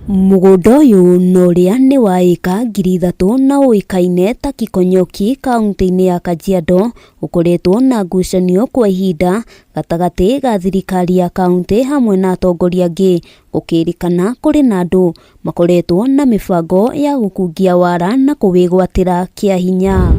Mũgũnda ũyũ na ũrĩa nĩ wa ĩka 3000 na ũĩkaine ta Kikonyoki kaũntĩ-inĩ ya Kajiado ũkoretwo na ngucanio kwa ihinda gatagatĩ ga thirikari ya kaũntĩ hamwe na atongoria angĩ gũkĩrĩkana kũrĩ na andũ makoretwo na mĩbango ya gũkungia wara na kũwĩgwatĩra kĩa hinya.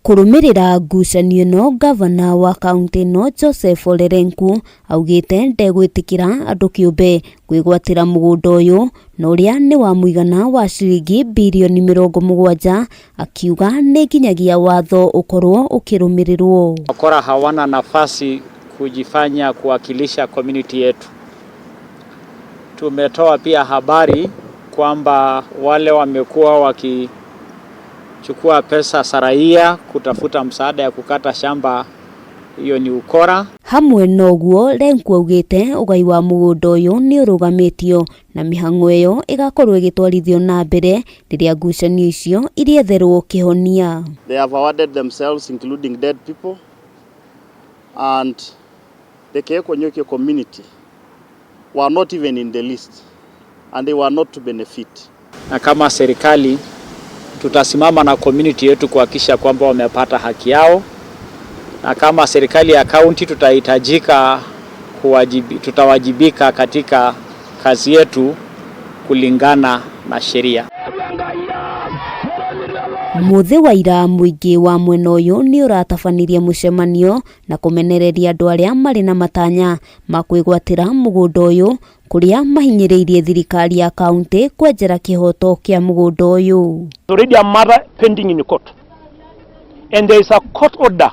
Kũrũmĩrĩra ngucanio ĩno ngavana wa kaũntĩ ĩno Joseph Ole Lenku augĩte ndegwĩtĩkĩra andũ kĩũmbe kwĩgwatĩra mũgũnda ũyũ na ũrĩa nĩ wa mũigana wa ciringi birioni 70, akiuga nĩ nginyagia watho ũkorwo ũkĩrũmĩrĩrwo. Wakora hawana nafasi kujifanya kuwakilisha community yetu. Tumetoa pia habari kwamba wale wamekuwa wakichukua pesa za raia kutafuta msaada ya kukata shamba, hiyo ni ukora. Hamwe na ũguo Lenku augĩte ũgai wa mũgũnda ũyũ nĩ ũrũgamĩtio na mĩhang'o ĩyo ĩgakorwo ĩgĩtwarithio na mbere rĩrĩa ngucanio icio irietherwo kĩhonia. They have awarded themselves, including dead people, and the Keekonyokie community were not even in the list, and they were not to benefit. Na kama serikali tutasimama na community yetu kuhakikisha kwamba wamepata haki yao, na kama serikali ya kaunti tutahitajika tutawajibika katika kazi yetu kulingana na sheria. Mũthĩ wa ira mũingĩ wa mwena ũyũ nĩ ũratabanirie mũcemanio na kũmenereria andũ arĩa marĩ na matanya ma kwĩgwatĩra mũgũnda ũyũ kũrĩa mahinyĩrĩirie thirikari ya kaũntĩ kwenjera kĩhoto kĩa mũgũnda ũyũ. Already a matter pending in court. And there is a court order.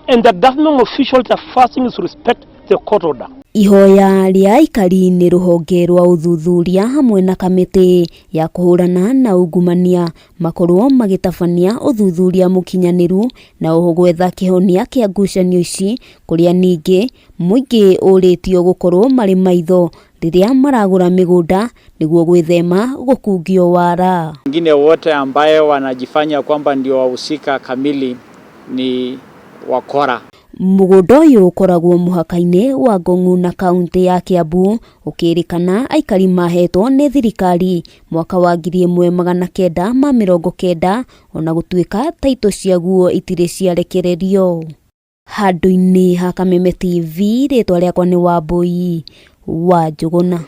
And the government officials are fasting to respect the court order. Ihoya rĩa aikari nĩ rũhonge rwa ũthuthuria hamwe na kamĩtĩ ya kũhũrana na ungumania makorwo magĩtabania ũthuthuria mũkinyanĩru na oho gwetha kĩhonia kĩa ngucanio ici, kũrĩa ningĩ mũingĩ ũrĩtio gũkorwo marĩ maitho rĩrĩa maragũra mĩgũnda nĩguo gwĩthema gũkungio wara. Wengine wote ambaye wanajifanya kwamba ndio wahusika kamili ni wakora. Mũgũnda ũyũ ũkoragwo mũhaka-inĩ wa Ngong'u na kaũntĩ ya Kiambu, ũkĩrĩkana aikari mahetwo nĩ thirikari mwaka wa 1990, ona gũtuĩka taitũ ciaguo itirĩ ciarekererio. Handũ-inĩ ha Kameme TV, rĩtwa rĩakwa nĩ Wambui wa Njũgũna.